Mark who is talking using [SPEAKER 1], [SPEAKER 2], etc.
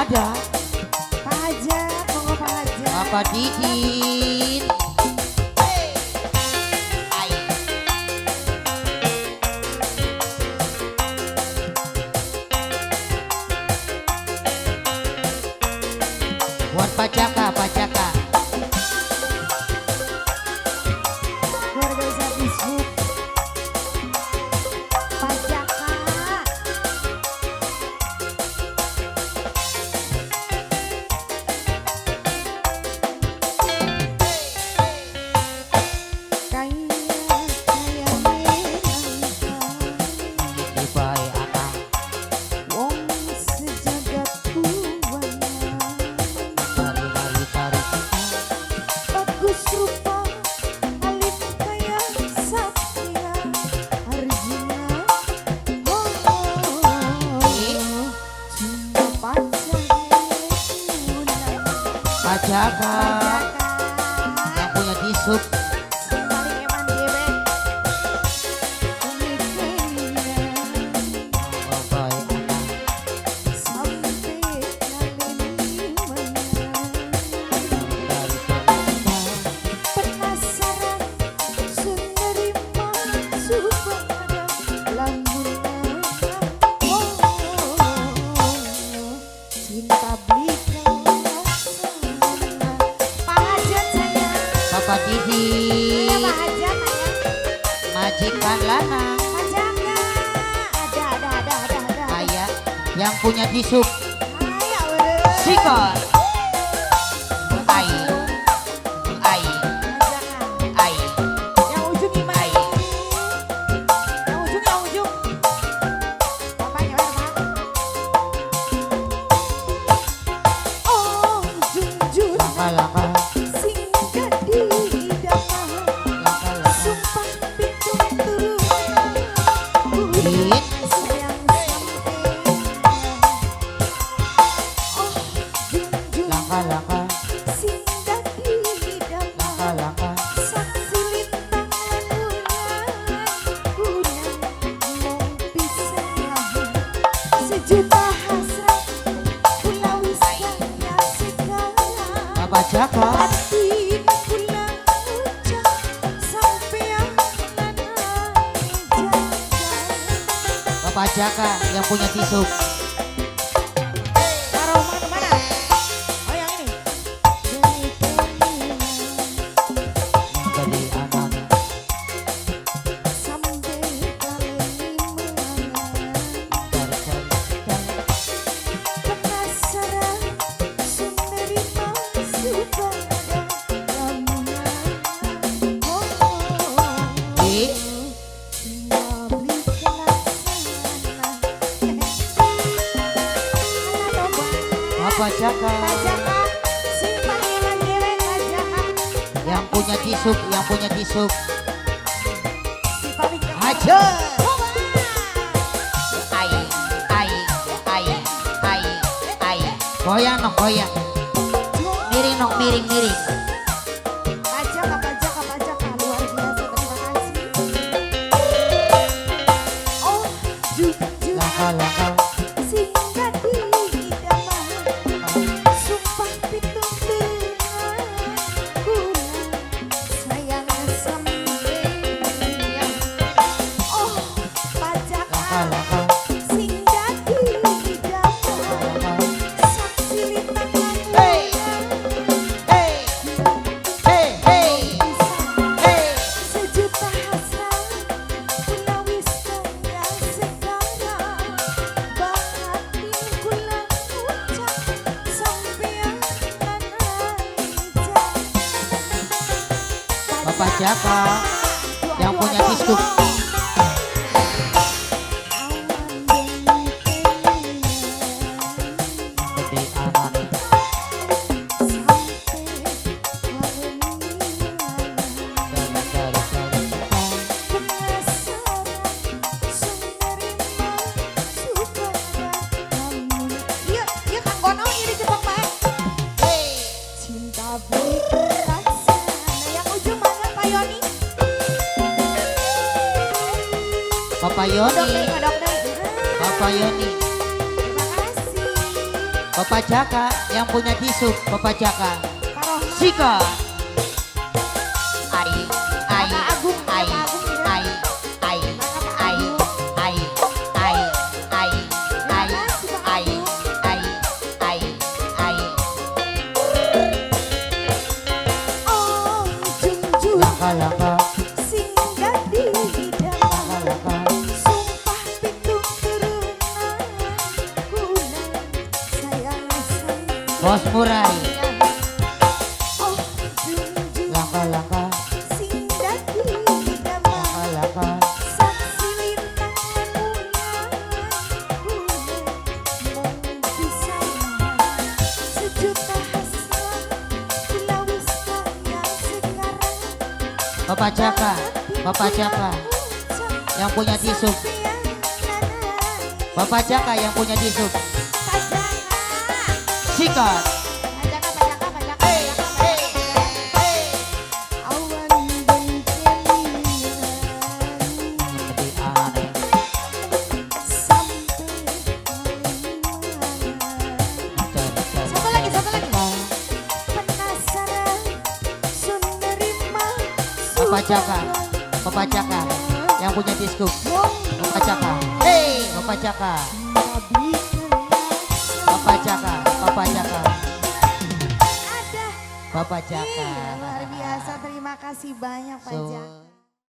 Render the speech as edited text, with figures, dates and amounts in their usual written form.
[SPEAKER 1] Ada.
[SPEAKER 2] Pak Hajat, monggo Pak Hajat.
[SPEAKER 1] Bapak Didin. Ai. Buat Pak Jaka, Pak Jaka.
[SPEAKER 2] Keluarga besar Dishub. Pak Jaka. Kaya kaya langka.
[SPEAKER 1] Ibai akang.
[SPEAKER 2] Wong sejagat buwana.
[SPEAKER 1] Mari mari tarik kita.
[SPEAKER 2] Bagus rupa alim kaya satria Arjuna. Oh, oh, cinta pacar.
[SPEAKER 1] Pak Jaka yang punya Dishub.
[SPEAKER 2] Sing paling eman dewek.
[SPEAKER 1] Babai akang.
[SPEAKER 2] Sampai naleni menang.
[SPEAKER 1] Mari tarik kita.
[SPEAKER 2] Penasaran sun nerima supaya lamun. Oh, cinta beli laksana. Pak Hajat sayang.
[SPEAKER 1] Bapak
[SPEAKER 2] Iya
[SPEAKER 1] Didin.
[SPEAKER 2] Pak Hajat sayang.
[SPEAKER 1] Majikan lanang.
[SPEAKER 2] Pak Jaka. Ada.
[SPEAKER 1] Ayah yang punya Dishub.
[SPEAKER 2] Ayo udah.
[SPEAKER 1] Sikon. Ai. Ai.
[SPEAKER 2] Pak Jaka.
[SPEAKER 1] Ai.
[SPEAKER 2] Yang ujung gimana?
[SPEAKER 1] Ai.
[SPEAKER 2] Yang ujung, yang ujung. Bapaknya mana, Pak? Oh, junjun
[SPEAKER 1] Langkah langkah.
[SPEAKER 2] Sing dadi idaman.
[SPEAKER 1] Langkah langkah.
[SPEAKER 2] Sumpah pitung turun.
[SPEAKER 1] Dit.
[SPEAKER 2] Sayang sampai. Oh, junjun
[SPEAKER 1] Langkah langkah.
[SPEAKER 2] Sing dadi idaman.
[SPEAKER 1] Langkah langkah.
[SPEAKER 2] Saksi lintang lan wulan mung pisahan. Sejuta hasrat kula wis kaya sekarang.
[SPEAKER 1] Bapak Jaka.
[SPEAKER 2] Batin kula ngucap sampeyan lanang jaga.
[SPEAKER 1] Bapak Jaka yang punya Dishub.
[SPEAKER 2] Pak Rohman mana? Oh, yang ini.
[SPEAKER 1] Beli anak.
[SPEAKER 2] Sampai kaleni menangan.
[SPEAKER 1] Tarik tarik.
[SPEAKER 2] Penasaran sun nerima supaya lamunan. Oh,
[SPEAKER 1] Di.
[SPEAKER 2] cinta beli kelaksana. Alah, tobat.
[SPEAKER 1] Bapak Jaka.
[SPEAKER 2] Pak Jaka, sing paling eman dewek Pak Jaka.
[SPEAKER 1] Yang punya Dishub, yang punya Dishub.
[SPEAKER 2] Si paling eman.
[SPEAKER 1] Hajar.
[SPEAKER 2] Tobat.
[SPEAKER 1] Ai, ai, ai, ai, ai. Goyang dong, goyang. Miring dong, miring, miring.
[SPEAKER 2] Pak Jaka, Pak Jaka, Pak Jaka, luar biasa, terima kasih. Oh, jujur
[SPEAKER 1] Langkah langkah.
[SPEAKER 2] Sing dadi idaman. Sumpah pitung turunan kula sayang sampeyan. Oh, Pak Jaka
[SPEAKER 1] Langkah langkah.
[SPEAKER 2] Sing dadi idaman. Saksi lintang lan
[SPEAKER 1] Hey. Hey, hey, hey, hey.
[SPEAKER 2] Sejuta hasrat kula wis kaya sekarang. Batin kula ucap sampeyan lanang jaga.
[SPEAKER 1] Bapak Jaka yang punya Dishub.
[SPEAKER 2] Awan bengi
[SPEAKER 1] Gede anak.
[SPEAKER 2] Sampai kaleni
[SPEAKER 1] Dari dari dari kita.
[SPEAKER 2] Penasaran sun nerima supaya lamun. Iya, iya Kang Gono ini jebak bae. Cinta beli laksana. Yang ujung mana Pak Yoni?
[SPEAKER 1] Bapak
[SPEAKER 2] Kodok
[SPEAKER 1] Yoni.
[SPEAKER 2] deh, kodok deh.
[SPEAKER 1] Bapak Yoni.
[SPEAKER 2] Terima kasih.
[SPEAKER 1] Bapak Jaka yang punya tisu, Bapak Jaka.
[SPEAKER 2] Pak Rohman.
[SPEAKER 1] Sika. Ai, ai,
[SPEAKER 2] Bapak Agung,
[SPEAKER 1] ai,
[SPEAKER 2] Bapak Agung ya.
[SPEAKER 1] Ai, ai, ai, ai, ai, ai, ai,
[SPEAKER 2] kasih, Pak
[SPEAKER 1] ai,
[SPEAKER 2] Agung.
[SPEAKER 1] Ai, ai, ai.
[SPEAKER 2] Oh, junjung
[SPEAKER 1] Langkah-langkah,
[SPEAKER 2] sing dadi idaman.
[SPEAKER 1] Langkah-langkah.
[SPEAKER 2] Sumpah pitung turunan guna sayang sayang.
[SPEAKER 1] Bos Murai.
[SPEAKER 2] Oh, junjung
[SPEAKER 1] Langkah-langkah,
[SPEAKER 2] sing dadi idaman.
[SPEAKER 1] Langkah-langkah.
[SPEAKER 2] Saksi lintang lan wulan guna mung bisa sejuta hasrat bila wis kaya sekarang.
[SPEAKER 1] Bapak Jaka, Bapak Jaka yang punya tisu. Bapak Jaka yang punya tisu. Sikat.
[SPEAKER 2] Hey, hey, hey. Awan ben kelingan
[SPEAKER 1] Lebih aneh.
[SPEAKER 2] sampai paling Satu lagi, satu lagi. Penasaran sun nerima.
[SPEAKER 1] Bapak Jaka, Bapak Jaka yang punya disco. Bapak Jaka, hey, Bapak Jaka, Bapak Jaka, Bapak Jaka,
[SPEAKER 2] Ada.
[SPEAKER 1] Bapak Jaka.
[SPEAKER 2] Iya, luar biasa. Terima kasih banyak, Pak
[SPEAKER 1] So,
[SPEAKER 2] Jaka.